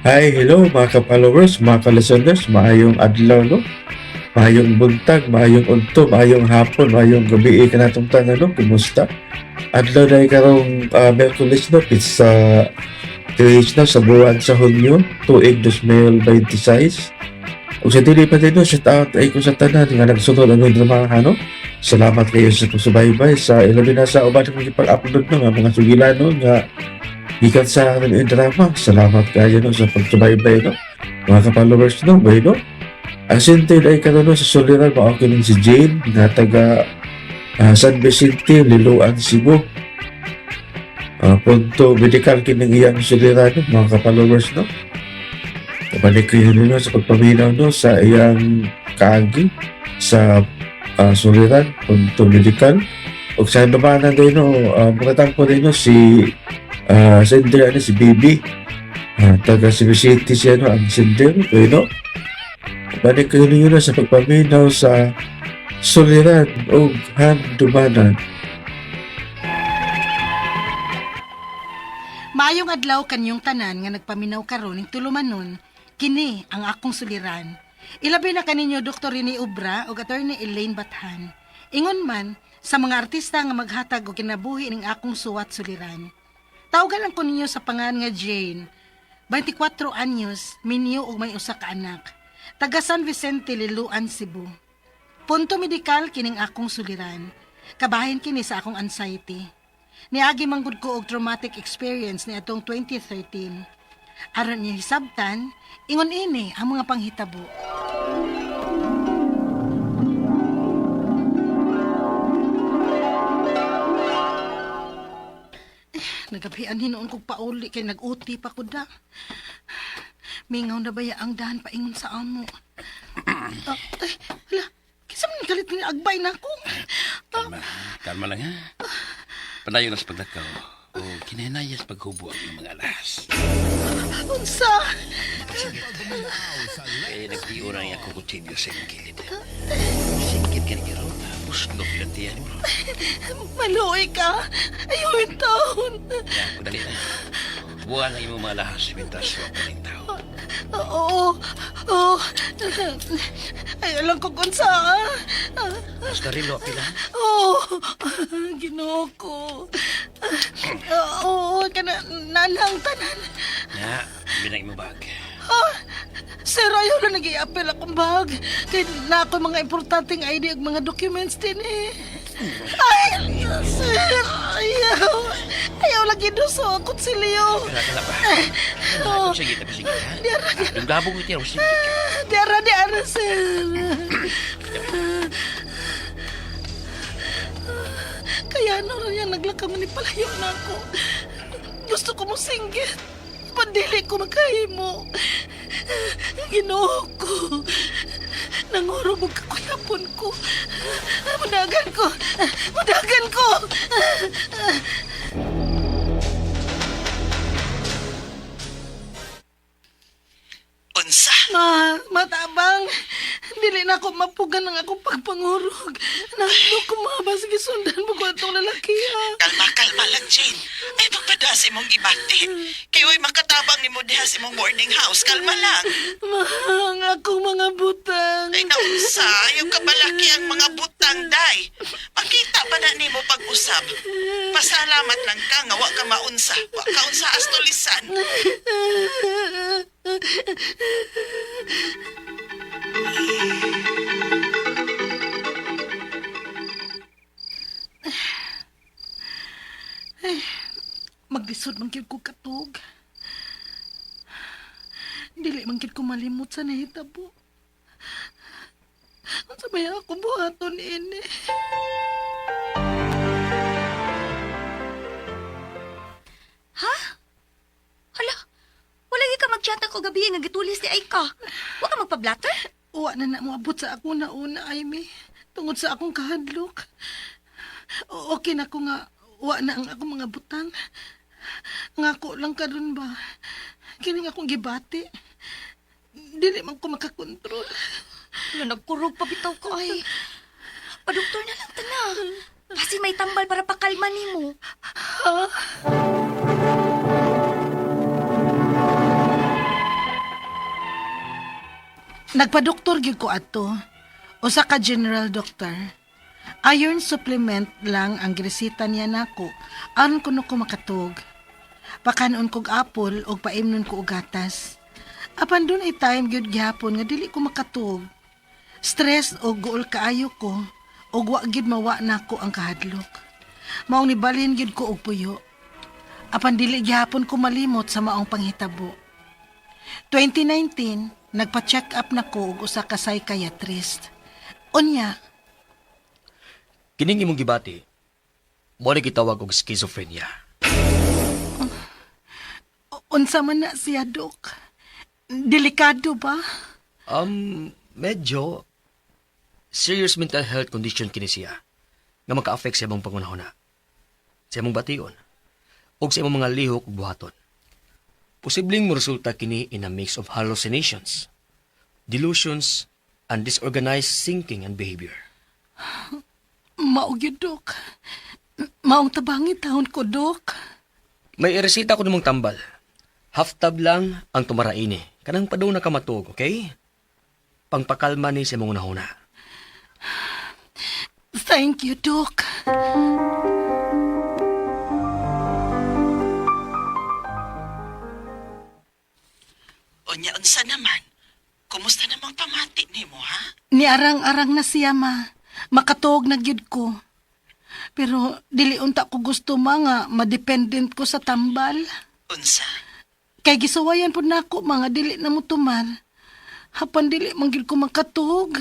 Hi, hello mga ka-followers, mga ka-listeners, maayong adlaw, no? Maayong buntag, maayong udto, maayong hapon, maayong gabi kanatong tanan, no? Kumusta? Adlaw na karong Miyerkules, no? It's 3 na sa buwan sa Hunyo, tuig 2026. Ug sa dili pa din, no, shout out ay ko sa tanan nga nagsunod ang dramahan, no? Salamat kayo sa pagsubaybay sa ilabi na sa uban kong ipag-upload, no, nga mga sugilano nga gikan sa aming drama. Salamat kayo, no, sa pagsubaybay, no, mga ka-followers, no, bueno. Ang centered ay karon, no, sa suliran mao kining si Jane nga taga San Vicente, Liloan, Cebu. Punto medical kining iyang suliran, no, mga ka-followers, no. Kabalik kayo nino sa pagpaminaw, no, sa iyang kaagi sa suliran punto medical. Ug sa dumanan din, no, makatangpo din, no, si sender ano, si Bibi. Taga Cebu City siya, no, ang sender. Bueno, balik kayo ninyo na sa pagpaminaw sa suliran o handumanan. Maayong adlaw kanyong tanan nga nagpaminaw karon ning tulumanon, kini ang akong suliran. Ilabi na kaninyo Dr. Rene Obra ug Attorney Elaine Bathan. Ingon man sa mga artista nga maghatag og kinabuhi ning akong suwat suliran. Tawgan lang ko ninyo sa pangan nga Jane. 24 anyos, minyo og may usa ka anak. Taga San Vicente, Liloan, Cebu. Punto medikal kining akong suliran. Kabahin kini sa akong anxiety. Niagi manggod ko og traumatic experience ni atong 2013. Aron niya hisabtan, ingon ini ang mga panghitabo. Nagabian hinuon kog pauli kay nag-uti pa ko da. Mingaw na baya ang dahan paingon sa amo. Ay, hala, kinsa man kalit ni agbay na ko. Kalma, kalma lang ha. Padayon na sa paglakaw o kinahinaya sa paghubo ang iyong mga alas. Unsa? Kaya nagtiyo na ako kutsilyo sa iyong gilid. Singkit ka ni Karon. Buslok lang tiyan mo. Maluoy ka. Ayaw yung taon. Yan, kudali na. Buwan ang imong mga lahas mintas wa pa ning tao. Oo. Oo. Ay, alam ko kung saan. Basta rilo pila. Oo. Ginoo ko. Oo, kana nanang tanan. Na, binang imong bag. Sir, ayaw lang nag-i-appel akong bag. Kay na ako mga importanteng ID ug mga documents din eh. Ay, sir, ayaw. Ayaw lagi doso ako si Leo. Kala kala pa. Oh. Sige, tapi sige ha. Diara, Dunggabong iti ro sige ka. Diara, diara, sir. Kaya ano rin yan, naglakaw ni palayo na ako. Gusto ko mo singgit. Pandili ko makahimo. Ginoo ko. Nangurog og kakuyapon ko. Mudagan ko. Mudagan ko. Unsa? Ma, matabang. Dili na ako mapugan ang akong pagpangurog. Nahadlok ko ma, basig sundan mo ko atong lalaki ha. Kalma, kalma lang, Jane. Ay, pagpada sa imong gibati. Kay way makatabang nimo diha sa imong boarding house. Kalma lang. Ma, ang akong mga butang. Ay, naunsa. Ayaw kabalaki ang mga butang, day. Makita ba na nimo pag-usab? Pasalamat lang ka nga wa ka maunsa. Wa ka unsa astulisan. Maglisod man gyud ko katog. Dili man gyud ko malimot sa nahitabo. Unsa may ako buhaton ini? Ha? Hala, wala gyud ka magchat ko gabi nga gitulis ni ay ka. Wa ka magpa-blatter? Uwa na na moabot sa ako na una, Amy. Tungod sa akong kahadlok. Okay na ko nga, uwa na ang akong mga butang. Ngako lang karon ba? Kini nga akong gibati. Dili man ko makakontrol. Hala, nagkurog pa bitaw ko ay. Padoktor na lang ta na. Basin may tambal para pakalma nimo. Ha? Nagpadoktor gyud ko adto. Usa ka general doctor. Iron supplement lang ang gireseta niya nako aron kuno ko makatug. Pakanon kog apple og paimnon ko og gatas. Apan dun ay time gyud gihapon nga dili ko makatug. Stress og guol kaayo ko og wa gyud mawa nako ang kahadlok. Maong nibalhin gyud ko og puyo. Apan dili gihapon ko malimot sa maong panghitabo. 2019, nagpa-check up na ko og usa ka psychiatrist. Unya, Kining imong gibati, mo ni gitawag og schizophrenia. Unsa man na siya, Dok? Delikado ba? Medyo serious mental health condition kini siya nga maka-affect sa imong pangunahuna, sa imong bation, ug sa imong mga lihok ug buhaton. Posibleng moresulta kini in a mix of hallucinations, delusions, and disorganized thinking and behavior. Mao gyud, Dok. Maong tabangi taon ko, Dok. May iresita ko namang tambal. Half tab lang ang tumaraini. Kanang padung na ka matuog, okay? Pangpakalma ni sa imong hunahuna. Thank you, Dok. Unya unsa naman? Kumusta namang pamati nimo ha? Niarang-arang na siya, ma. Makatuog na gyud ko. Pero dili unta ko gusto ma nga madependent ko sa tambal. Unsa? Kay gisuwayan pud nako mga dili na mo tumar. Hapan dili man gyud ko makatuog.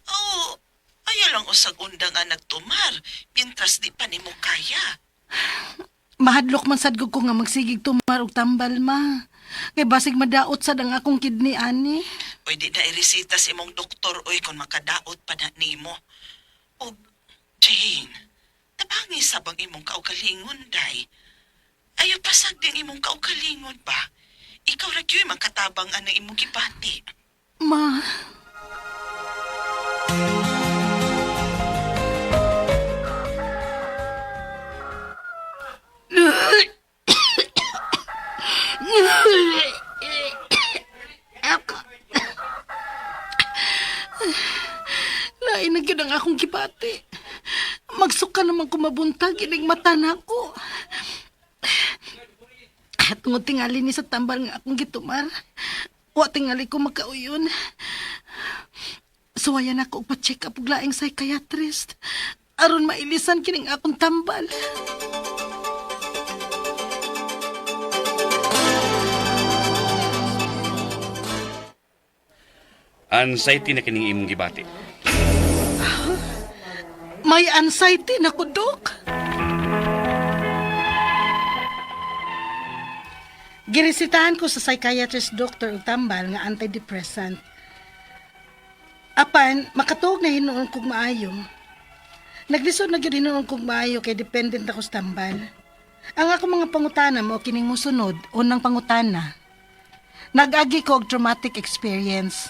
Oo, ayaw lang usag undang nga nagtumar, mientras di pa nimo kaya. Mahadlok man sad gud ko nga magsigig tumar og tambal ma. Kay basig madaot sad ang akong kidney ani. Oy, di na iresita sa imong doktor, oy, kung makadaot pa na nimo. Og, Jane, tabangi sa bang imong kaugalingon, day? Ayaw pasag din imong kaugalingon ba? Ikaw ra gyud makatabang anang imong gibati. Ma, lain na gyud ang akong gibati. Magsuka naman ko mabuntag inig mata nako. Tungod tingali ni sa tambal nga akong gitumar. Wa tingali ko makauyon. Suwayan ako og pa-check up og laing psychiatrist. Aron mailisan kining akong tambal. Anxiety na kining imong gibati. May anxiety na ko, Dok. Giresitahan ko sa psychiatrist doctor og tambal nga antidepressant. Apan, makatuog na hinuon kog maayo. Naglisod na gyud hinuon kog maayo kay dependent ako sa tambal. Ang ako mga pangutana mo kining mosunod unang pangutana. Nag-agi ko og traumatic experience.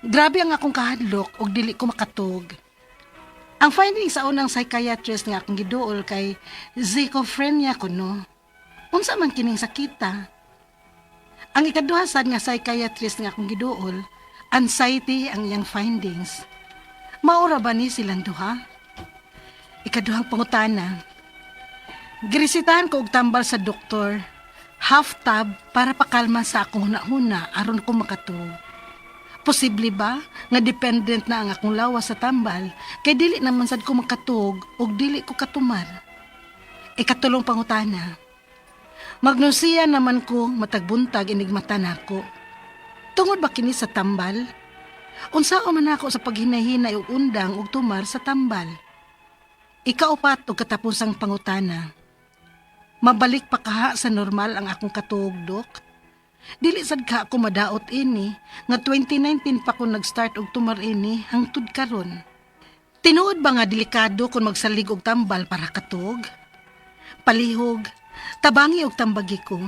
Grabe ang akong kahadlok og dili ko makatuog. Ang finding sa unang psychiatrist nga akong giduol kay schizophrenia kuno. Unsa man kining sakita? Ang ikaduha sad nga psychiatrist nga akong giduol, anxiety ang iyang findings. Maura ba ni silang duha? Ikaduhang pangutana. Giresitahan ko og tambal sa doktor. Half tab para pakalma sa akong hunahuna aron ko makatuog. Posible ba nga dependent na ang akong lawas sa tambal kay dili naman sad ko makatuog ug dili ko katumar? Ikatulong pangutana. Magnusiya naman ko matagbuntag inig mata nako. Tungod ba kini sa tambal? Unsaon man ako sa paghinahinay og undang ug tumar sa tambal? Ikaupat og katapusang pangutana. Mabalik pa kaha sa normal ang akong katuog, Dok? Dili sad ka ako madaot ini nga 2019 pa ko nag-start og tumar ini hangtod karon. Tinuod ba nga delikado kung magsalig og tambal para katuog? Palihog, tabangi og tambagi ko.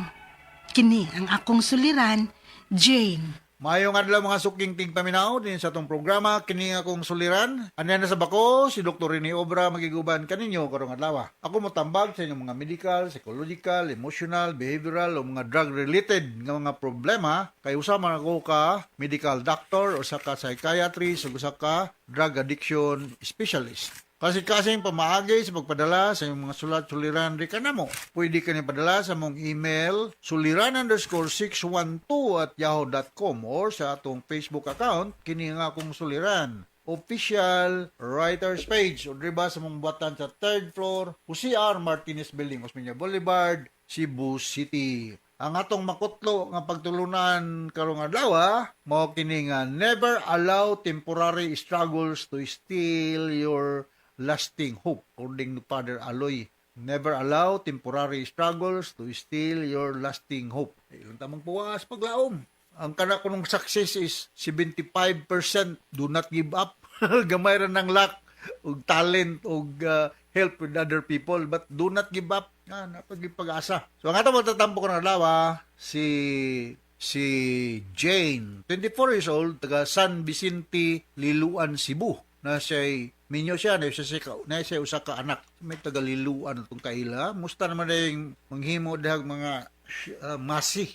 Kini ang akong suliran, Jane. Maayong adlaw, mga suking tingpaminaw din sa atong programa kini nga akong suliran. Aniya na sa bako si Dr. Rene Obra, magiguban kaninyo karong adlaw. Ako motambag sa inyong mga medical, psychological, emotional, behavioral o mga drug related nga mga problema kay usa man ako ka medical doctor, usa ka psychiatrist ug usa ka drug addiction specialist. Kasing-kasing pamaagi sa pagpadala sa inyong mga sulat suliran di kanamo. Pwede ka ni padala sa mong email suliran_612@yahoo.com or sa atong Facebook account, kini nga akong suliran official writers page, o diba sa mong buhatan sa third floor, Jose R. Martinez Building, Osmeña Boulevard, Cebu City. Ang atong makutlo nga pagtulunan karong adlaw mao kini nga "Never allow temporary struggles to steal your lasting hope," according to Father Aloy. "Never allow temporary struggles to steal your lasting hope." Ilang tamang puwas paglaom. Ang kana kunong success is 75% do not give up. Gamay ra ng luck ug talent ug help with other people, but do not give up. Ah, napagipag-asa. So ang ato magtatampo ko ng adlaw, si si Jane, 24 years old, taga San Vicente, Liloan, Cebu. Na siya minyo siya, na siya usa ka anak. May taga Liloan itong kaila. Musta naman yung manghimo dihag mga masi.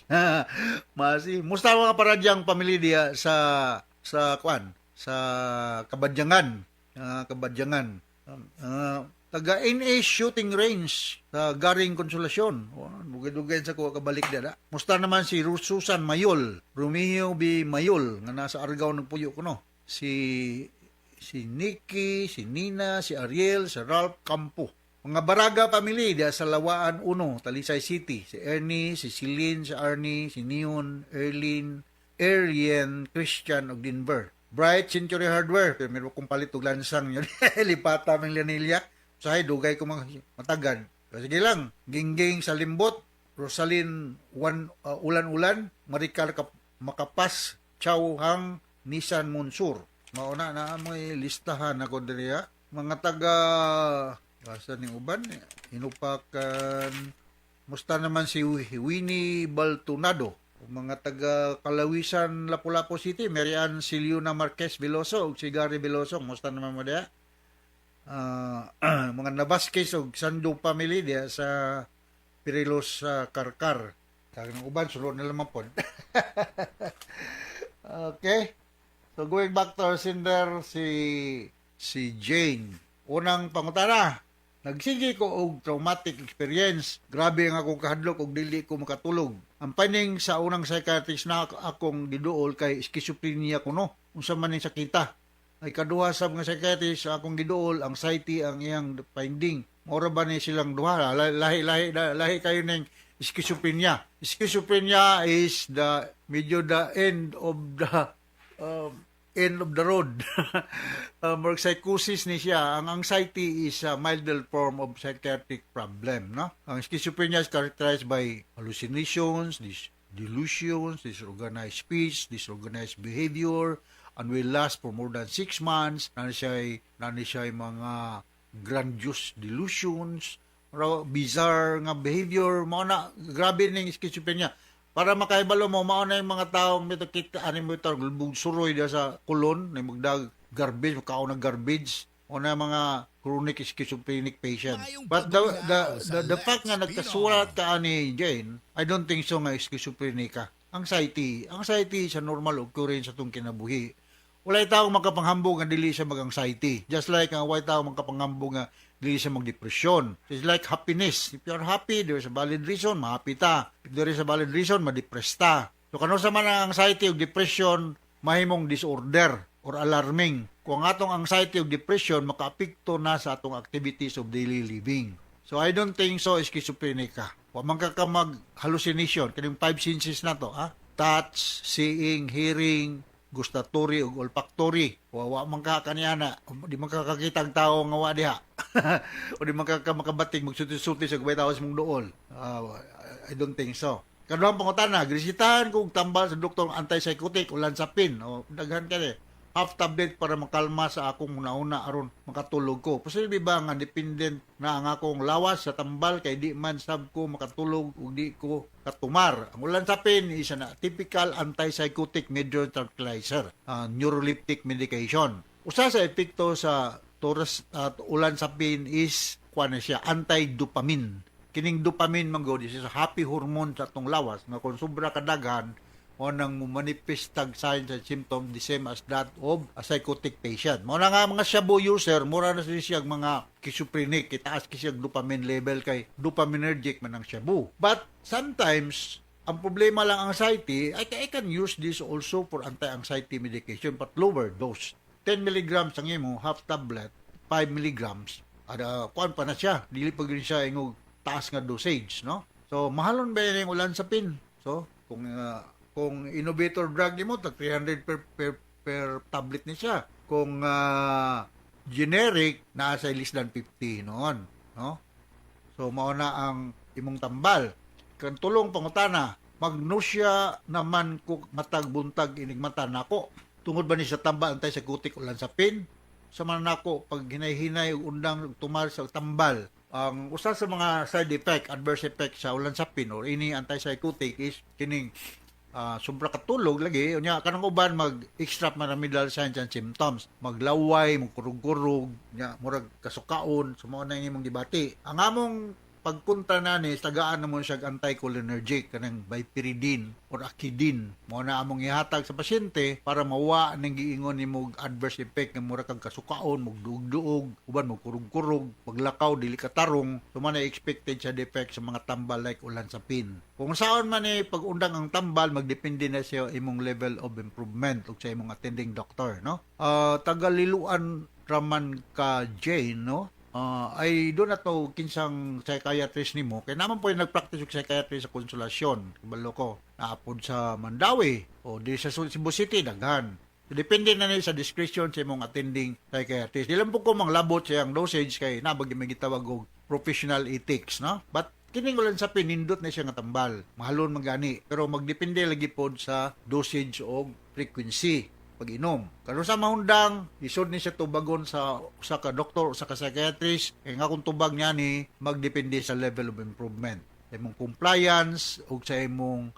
Masi. Musta mga paradyang pamilya diya sa kwan, sa Kabadyangan. Kabadyangan. Taga NA Shooting Range sa Garing Consolacion. Oh, dugay-dugay sa kuha kabalik dira. Musta naman si Susan Mayol, Romeo B. Mayol nga nasa Argao nagpuyo kuno. Si si Nikki, si Nina, si Ariel, si Ralph Campo. Mga Baraga family diya sa Lawaan 1, Talisay City. Si Ernie, si Celine, si Arnie, si Neon, Erlene, Arian, Christian ug Denver. Bright Century Hardware, pero meron kong palit og lansang yun. Lipata ng Lanilla. Sahay, dugay ko mga matagad. Pero sige lang, Gingging sa Limbot, Rosalyn Wan, Ulan-Ulan, Maricar Makapas, Chow Hang, Nissan Monsur. Mauna na may listahan ako diriya. Mga taga asa ning uban, Hinupakan. Musta naman si Winnie Baltunado. Mga taga Kalawisan, Lapu-Lapu City, Mary Ann Siliuna Marquez Veloso ug si Gary Veloso, musta naman mo diya? Mga Navasquez ug Sando family diya sa Perilos sa Karkar. Kag ng uban sulod na lamang pod. Okay. So going back to our sender, si si Jane. Unang pangutana, nagsige ko og traumatic experience. Grabe ang akong kahadlok og dili ko makatulog. Ang finding sa unang psychiatrist na akong giduol kay schizophrenia kuno. Unsa man ning sakita? Ay kaduha sa mga psychiatrist sa akong giduol, anxiety ang iyang finding. Mora ba ni silang duha? Lahi lahi lahi kayo ning schizophrenia. Schizophrenia is the medyo the end of the road. More psychosis ni siya. Ang anxiety is a milder form of psychiatric problem, no? Ang schizophrenia is characterized by hallucinations, delusions, disorganized speech, disorganized behavior, and will last for more than 6 months. Nani siya mga grandiose delusions, raw bizarre nga behavior, mao na grabe ning schizophrenia. Para makahibalo mo, mao na yung mga taong mito kita ani mo ito lubog suroy diya sa kulon, ni magdag garbage, makaon ng garbage, o na mga chronic schizophrenic patient. But the fact nga nagkasurat ka ani Jane, I don't think so nga schizophrenic ka. Anxiety, anxiety is a normal occurrence sa itong kinabuhi. Walay tao makapanghambog nga dili siya mag-anxiety. Just like ang walay tao makapanghambog nga dili siya mag-depression. It's like happiness. If you're happy, there's a valid reason, ma-happy ta. If there is a valid reason, ma-depress ta. So kano sa man ang anxiety o depression, mahimong disorder or alarming. Kung ang atong anxiety o depression makaapekto na sa atong activities of daily living. So I don't think so schizophrenic ka. Wa man ka mag hallucination kining five senses na to, ha? Touch, seeing, hearing, gustatory ug olfactory. Wa man ka kaniana, di man ka kakita ang tao nga wa diha. O di man ka makabating magsulti-sulti sa gubay tao sa mong duol. I don't think so. Kaduhang pangutana, giresetahan ko og tambal sa doktor antipsychotic o olanzapine o daghan kani. Half tablet para makalma sa akong una-una aron makatulog ko. Posible ba nga dependent na ang akong lawas sa tambal kay di man sab ko makatulog ug di ko katumar? Ang olanzapine is an typical antipsychotic major tranquilizer, neuroleptic medication. Usa sa epekto sa Torres at olanzapine is kuan na siya, anti-dopamine. Kining dopamine man gud is a happy hormone sa atong lawas nga kung sobra kadaghan mao nang manifest tag signs and symptoms the same as that of a psychotic patient. Mao na nga mga shabu user, mura na sila siya mga schizophrenic, itaas ki siya dopamine level kay dopaminergic man ang shabu. But sometimes ang problema lang anxiety, I can use this also for anti-anxiety medication but lower dose. 10 milligrams ang imo, half tablet, 5 milligrams. Ada, kuan pa na siya. Dili pa gyud siya ingog taas nga dosage, no? So, mahalon ba yung olanzapine? So, kung innovator drug nimo tag 300 per tablet ni siya. Kung generic, naa sa less than 50 noon, no? So mao na ang imong tambal. Kan tulong pangutana, mag-nausea naman ko matag buntag inig mata nako. Tungod ba ni sa tambal antipsychotic olanzapine? Sa man nako pag hinay-hinay ug undang ug tumar sa tambal. Ang usa sa mga side effect, adverse effect sa olanzapine or any antipsychotic is kining sobra katulog lagi. Unya kanang uban mag extrapyramidal signs and symptoms, maglaway, magkurug-kurug, nya murag kasukaon. So mao na imong gibati. Ang among pagpunta na ni, tagaan na mo siya anticholinergic, kanang biperiden or akidine. Mao na among ihatag sa pasyente para mawa ning giingon nimo adverse effect nga mura kag kasukaon, mugduog-duog, uban magkurug-kurug, paglakaw dili ka tarong. So man na expected sa effect sa mga tambal like olanzapine. Kung saan man ni pag-undang ang tambal, magdepende na sa imong level of improvement ug sa imong attending doctor, no? Taga-Liloan raman ka, Jane, no? Ay do na to kinsang psychiatrist nimo kay naman po yung nagpractice og psychiatrist sa Konsolasyon, kabalo ko naapod sa Mandaue o di sa Cebu City daghan. So, depende na ni sa discretion sa imong attending psychiatrist. Di lang po ko manglabot sa iyang dosage kay nabag may gitawag og professional ethics, no? But kining olanzapine, nindot na siya nga tambal, mahalon man gani, pero magdepende lagi pod sa dosage og frequency pag-inom. Karon sa mahundang, isod ni siya tubagon sa usa ka doktor, usa ka psychiatrist, kay nga kung tubag niya ni magdepende sa level of improvement. Sa imong compliance ug sa imong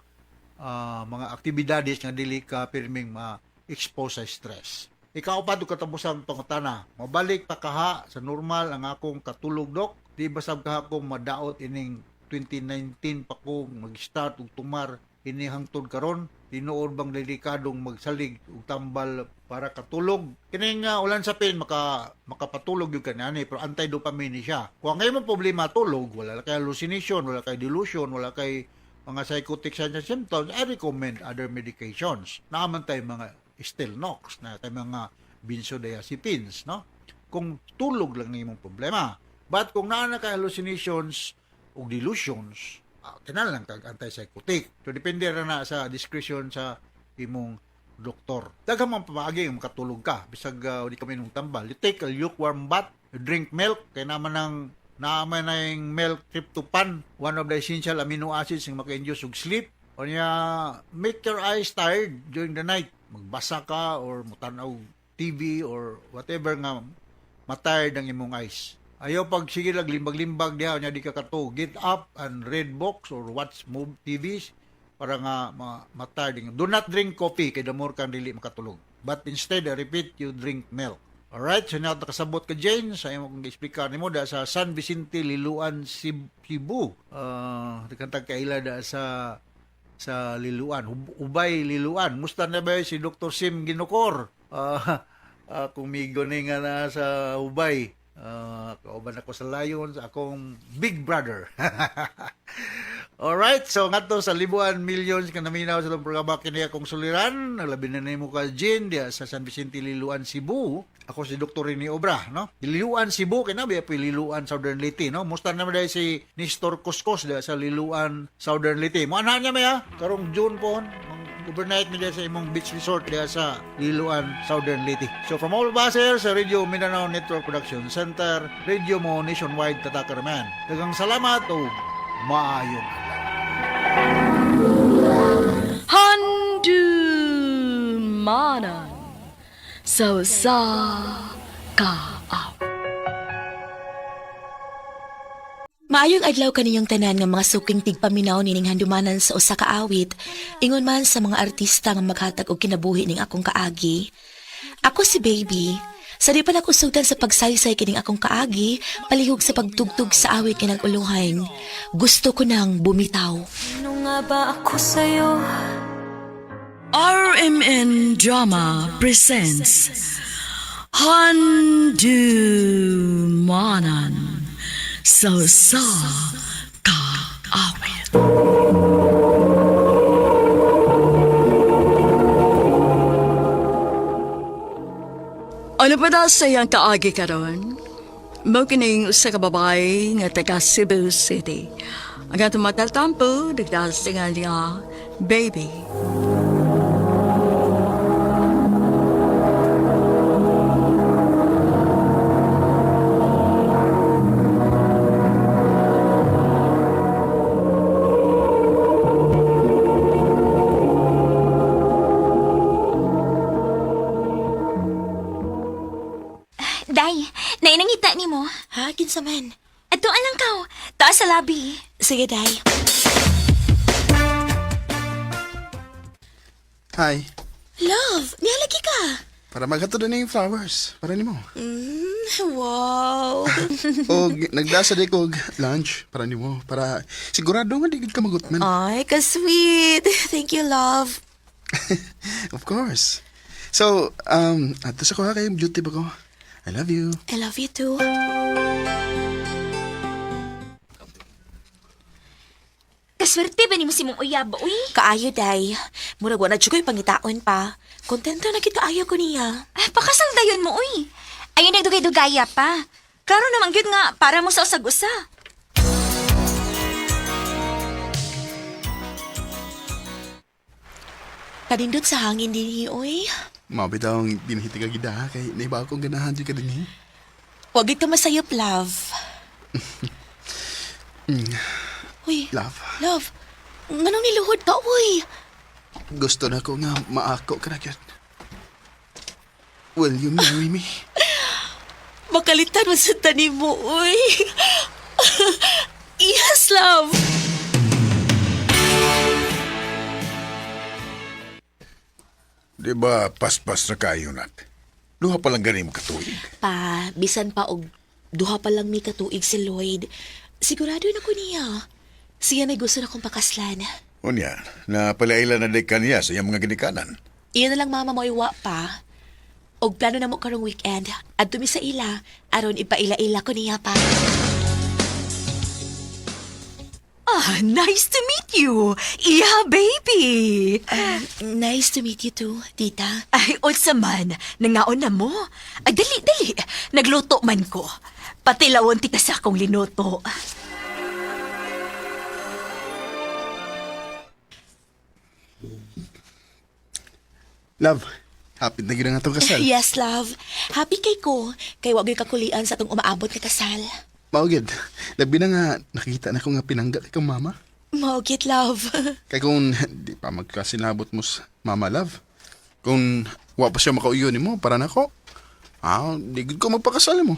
mga aktibidades nga dili ka pirming ma-expose sa stress. Ikaw pa ug katapusang pangutana. Mabalik pa kaha sa normal ang akong katulog, dok? Di ba sab kaha ko madaot ining 2019 pa ko mag-start og tumar ini hangtod karon? Tinuod bang delikadong magsalig og tambal para katulog? Kining olanzapine makapatulog gyud kani pero anti-dopamine ni siya. Kung ang imong problema tulog, wala kay hallucination, wala kay delusion, wala kay mga psychotic signs and symptoms, I recommend other medications. Naaman tayo mga Stilnox, na tayo mga benzodiazepines, no? Kung tulog lang na imong problema. But kung naa na kay hallucinations o delusions, kinahanglan kag antipsychotic. So depende ra na sa discretion sa imong doktor. Daghang mga pamaagi nga makatulog ka bisag di ka minom tambal. You take a lukewarm bath, you drink milk kay naman ang naman na yung milk tryptophan, one of the essential amino acids nga maka-induce og sleep. O niya, make your eyes tired during the night. Magbasa ka or mutanaw TV or whatever nga matired ang imong eyes. Ayaw pag sige lang limbag-limbag diha nya di ka katulog. Get up and read books or watch move TVs para nga ma-tired. Do not drink coffee kay the more kang dili makatulog. But instead, I repeat, you drink milk. Alright, so na nakasabot ka, Jane, sa imong kong gi-explicar nimo da sa San Vicente, Liloan, Cebu. Dikantag kaila da sa Liloan, Ubay Liloan. Musta na ba si Dr. Sim Ginukor? Kung migo ni nga na sa Ubay. Kauban ako sa Lions, akong big brother. Alright, so ngadto sa libuan millions ka naminaw sa itong programa, kini akong suliran, labi na nimo ka, Jane, diya sa San Vicente Liloan, Cebu. Ako si Dr. Rene Obra, no? Liloan, Cebu, kay na biya Liloan, Southern Leyte, no? Musta naman dahil si Nestor Coscos diya sa Liloan, Southern Leyte. Mo niya maya, karong June po, overnight mi diya sa imong beach resort diya sa Liloan, Southern Leyte. So from all of us here sa Radio Mindanao Network Production Center, Radio mo nationwide, tatakaraman. Daghang salamat o maayong adlaw. Handumanan. Sa usa ka awit. Maayong adlaw kaninyong tanan nga mga suking tigpaminaw nining handumanan sa usa ka awit, ingon man sa mga artista nga maghatag og kinabuhi ning akong kaagi. Ako si Baby. Sa di pa nakusugdan sa pagsaysay kining akong kaagi, palihog sa pagtugtog sa awit nga nag-uluhan. Gusto ko nang bumitaw. Ano nga ba ako sa'yo? RMN Drama presents Handumanan sa usa ka awit. Ano pa daw sa iyang kaagi karon? Mao kining usa ka babae nga taga Cebu City. Ang atong matatampo, nagdahas nga niya, baby. Day, nainangita ni mo. Ha, kinsa man? Ato alang kaw. Taas sa labi. Sige, Day. Hi. Love, nihalagi ka. Para maghatod na yung flowers. Para nimo. Wow. O nagdasa di ko og lunch para nimo. Para sigurado nga di gid ka magutman. Ay, ka-sweet. Thank you, love. Of course. So, ato sa kuha kay duty ba ko? I love you. I love you too. Kaswerte ba nimo si mong uyab, uy? Kaayo, Day. Murag wa na jud ko'y pangitaon pa. Kontento na kita ayo ko niya. Ah, pakasal dayon mo, uy. Ayun nagdugay-dugaya pa. Klaro naman gyud nga para mo sa usag-usa. Kanindot sa hangin dinhi, oy. Mao bitaw ang dinhiti ka gid ha kay naiba akong ganahan jud ka dinhi. Wag gid ka masayop, love. Uy, Love, love. Nganong niluhod ka, uy? gusto na ko nga maako ka na gyud. Will you marry me? Makalitan mo sa tanim mo, uy. Yes, love. Di ba paspas na kayo nak? Duha pa lang gani mo katuig. Pa, bisan pa og duha pa lang mi katuig si Lloyd. Sigurado na ko niya. Siya may gusto na kong pakaslan. Unya, na palaila na di kaniya sa iyang mga ginikanan. Iyan na lang mama mo iwa pa. Og plano na mo karong weekend. Adto mi sa ila aron ipaila-ila ko niya pa. Ah, nice to meet you. Iha, baby. Nice to meet you too, tita. Ay, unsa man, nangaon na mo. Ay, dali, dali. Nagluto man ko. Pati lawon tita sa akong linuto. Love, hapit na gid ang atong kasal. Yes, love. Happy kay ko. Kay wa gyud kakulian sa atong umaabot nga kasal. Mao gid. Labi na nga nakita na ko nga pinangga kay kang mama. Mao gid, love. Kay kung di pa magkasinabot mo sa mama love, kung wa pa siya makauyo nimo para nako. Ah, di gid ko magpakasal mo.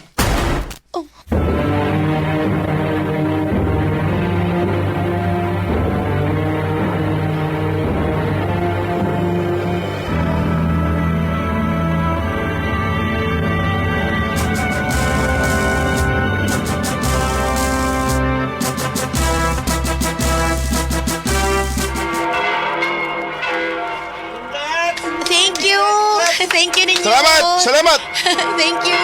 Oh. Thank you. Thank you ninyo. Salamat! Salamat! Thank you.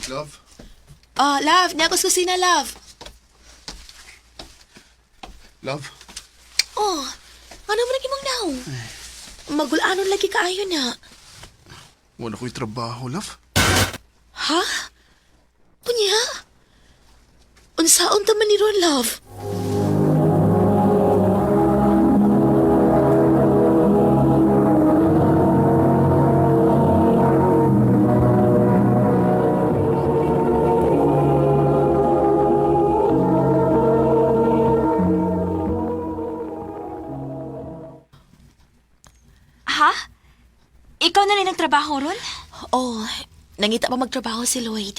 Love, Oh, love, niya ako sa kusina, love. love. Oh, ano mo lagi mong naw? Magulanon lagi kaayo na. Wala ko'y trabaho, love. Ha? Unya? Unsaon ta man ni Ron, love? trabaho ron? Oh, nangita pa magtrabaho si Lloyd.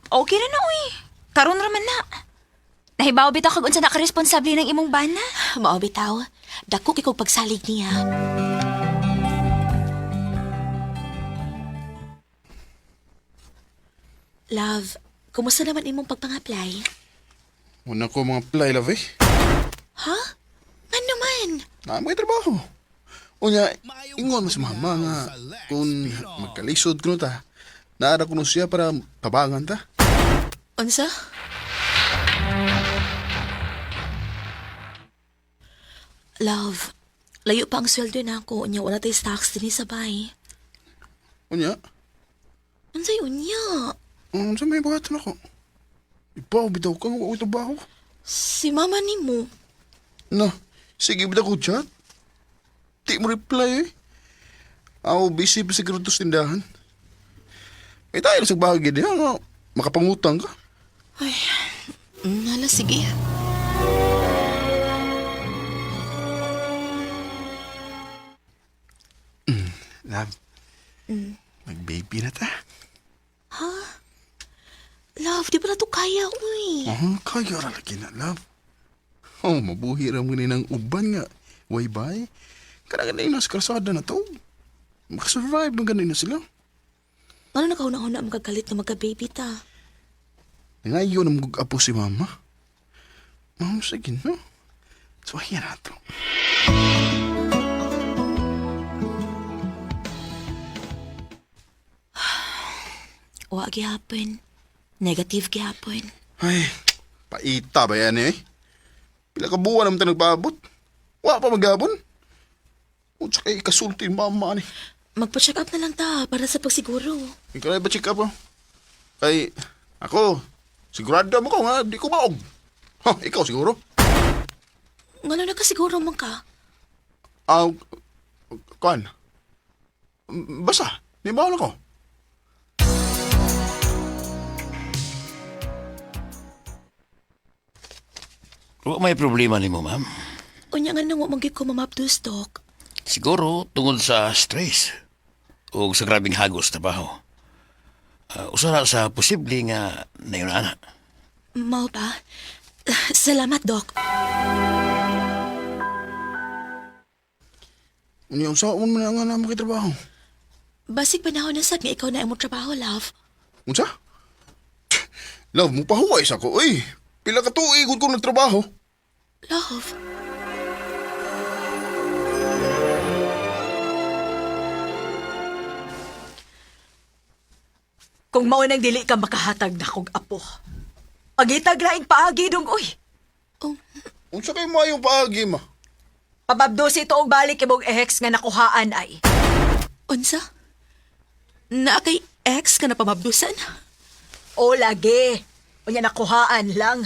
Okay ra na uy. Karon ra man na. Nahibaw bitaw kag unsa na ka-responsable ng imong bana. Mao bitaw, dako kay kog pagsalig niya. Love, kumusta naman imong pagpang-apply? Una ko mga apply, love eh. Ha? Ano man? Na may trabaho. Unya, ingon mas mama nga kung magkalisod kuno ta, naara kuno siya para tabangan ta. Unsa? Love, layo pa ang sweldo na ako. Unya, wala tay stocks din sa bay. Unya, Unsay unya? sa may buhaton ako. Ibaw, bitaw ka, wa ko'y trabaho. Si mama ni mo. Na, sige bitaw ko chat. Di mo reply eh. Ako, busy pa siguro to sa tindahan. Eh tayo sa bagay diha nga, makapangutang ka. Ay, hala, sige. Love, mag-baby na ta. Ha? Love, di ba na to kaya, uy? Oh, kaya ra lagi na, love. Oh, mabuhi ra mo ni ng uban nga. Way bay. Kana ganay na sa kalsada na to. Makasurvive man ganay na sila. Ano nakauna-una magkagalit na magka-baby ta? Ngayon ang apo si mama. Ma'am, sige no. So, ayan na to. Wa gihapon. Negative gihapon. Ay, paita ba yan eh? Pila ka buwan naman tayo nagpaabot. Wa pa magabon. O tsaka ikasulti yung mama ni. Magpa-check up na lang ta para sa pagsiguro. Ikaw na ba check up oh? Kay, ako, sigurado mo ko nga, di ko maog. Ha, ikaw siguro. Ngano na ka siguro man ka? Ah, kuan. Basta, di ba ko? Wa may problema nimo, ma'am. Unya nga nang wa man gyud ko mamapdos, Dok. Siguro tungod sa stress o sa grabing hagos trabaho. Usa na sa posible nga nayon ana. Mao ba? Salamat, Dok. Unya, unsa man man nga na makitrabaho? Basig panahon na sad nga ikaw na imong trabaho, love. Unsa? Love, mo pahuway sa ko, uy. Pila ka tuig ko nagtrabaho. Love. Kung mao nang dili ka makahatag na kog apo. Pagitag laing paagi dong oy. Oh, Unsa kay maayong paagi ma? Pababdosi ito og balik imong ex nga nakuhaan ay. Unsa? Naa kay ex ka na pamabdusan? O lagi. Unya nakuhaan lang.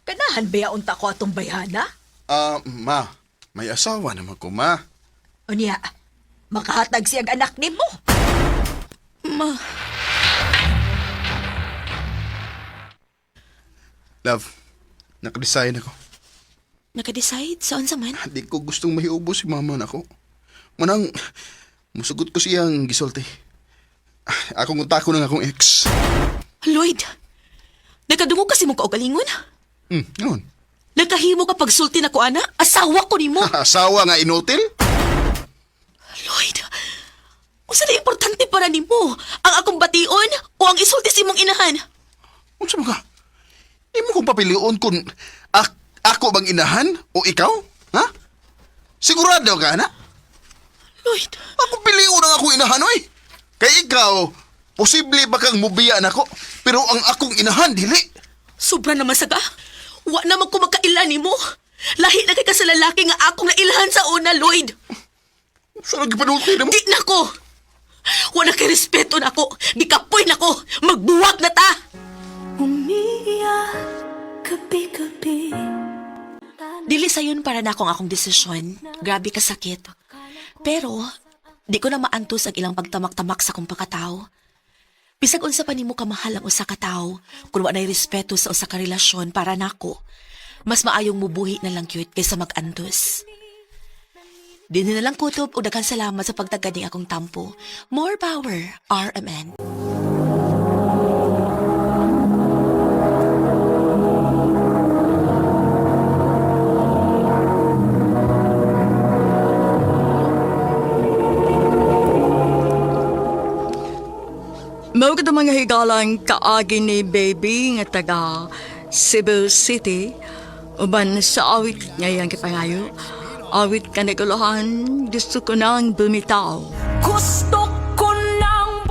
Kanahan ba unta ko atong bayhana? Ah, ma, may asawa naman ko, ma. Unya, makahatag siyag anak nimo. Ma, Love, nakadesign ako. naka-decide sa unsa man? Di ko gustong mahiubo si mama nako. Manang, musugot ko siyang gisulti. Akong utako ng akong ex. Lloyd, nakadungog kasi mong kaugalingon? Yun. Nakahimo ka pagsulti na ko, ana? Asawa ko nimo. Asawa nga inutil? Lloyd, unsa na importante para nimo? Ang akong bation o ang isulti sa imong inahan? Unsa man ka? Imo kong papilion kung ako bang inahan o ikaw? Ha? Sigurado ka na? Lloyd, Ako pilion ang akong inahan, oy. Kay ikaw, posible ba kang mubiya nako, pero ang akong inahan dili. sobra naman saga. Wa naman ko makaila nimo. Lahi na kay ka sa lalaki nga akong nailhan sa una, Lloyd. Sa nagpanulti na mo? Di na ko. Wa na kay respeto na ako. Gikapoy na ko. Magbuwag na ta. Dili sayon para na akong akong desisyon. Grabe ka sakit. Pero, di ko na maantos ang ilang pagtamak-tamak sa akong pagkatao. Bisag unsa pa nimo kamahal ang usa ka tawo, kun wa nay respeto sa usa ka relasyon para nako, mas maayong mubuhi na lang cute kaysa mag-antos. Dinhi na lang kutob ug daghan salamat sa pagtagad ning akong tampo. More power, RMN. Mao kadto mga higalang kaagi ni Baby nga taga Cebu City uban sa awit nga iyang gipangayo. Awit kaniguluhan, gusto ko nang bumitaw. Gusto ko nang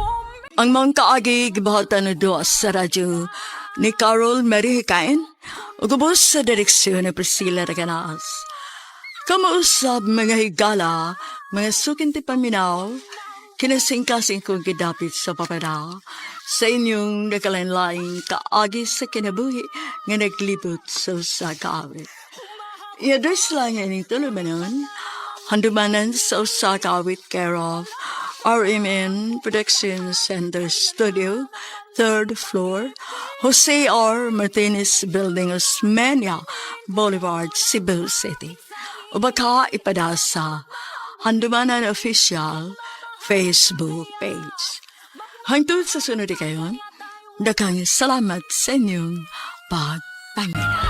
Ang mga kaagi gibahatan na duwa sa radyo ni Carol Mary Hikain ug ubos sa direksyon ni Priscilla Reganas. Kamausab mga higala, mga sukinti paminaw, kinasingkasing kong gidapit sa papara sa inyong nagkalain-laing kaagi sa kinabuhi nga naglibot sa usa ka awit. I-address lang ining tulumanon, handumanan sa usa ka awit care of RMN Production Center Studio, third floor, Jose R. Martinez Building, Osmeña Boulevard, Cebu City. O baka ipada sa Handumanan Official Facebook page. Hangtod sa sunod kayon, daghang salamat sa inyong pagpaminaw.